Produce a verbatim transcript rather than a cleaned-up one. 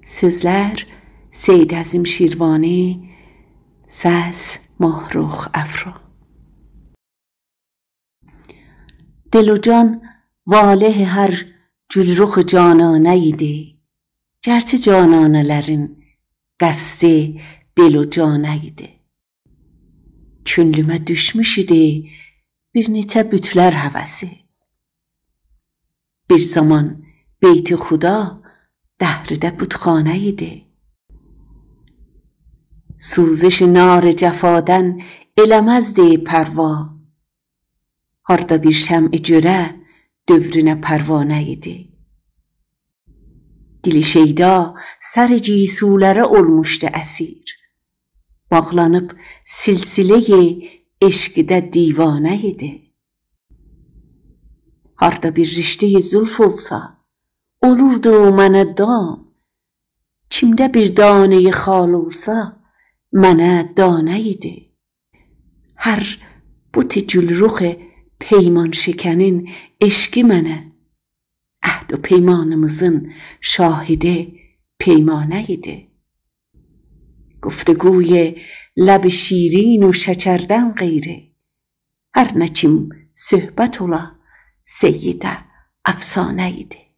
سؤزلر: سید عظیم شیروانی. سس: ماهرخ افرا. دل و جان واله هر گل‌رخ جانانه ایدی، گرچه جانانه‌لرین قصدی دل و جانه ایدی. کؤنلومه دوشموش ایدی بیر نئچه بوتلر هوسی. بیر زامان بیت خدا دهریده بتخانه ایدی. سوزش نار جفادان ائله‌مزدی پروا، هاردا بیر شمع گؤره دؤورونه پروانه ایدی. دیل شیدا سر گیسولره اولموشدو اسیر، باغلانیب سلسله‌ی عشقده دیوانه ایدی. هاردا بیر رشته‌ی زلف اولسا، اولوردو منه دام، کیمده بیر دانه‌ی خال اولسا، منه دانه ایدی. هر بت گل‌رخ پیمان‌شکنین عشقی منه، عهد و پیمانیمیزین شاهدی پیمانه ایدی. گفتگوی لب شیرین و شکردن غیری، هر نه کیم صحبت اولا، سیده افسانه ایدی.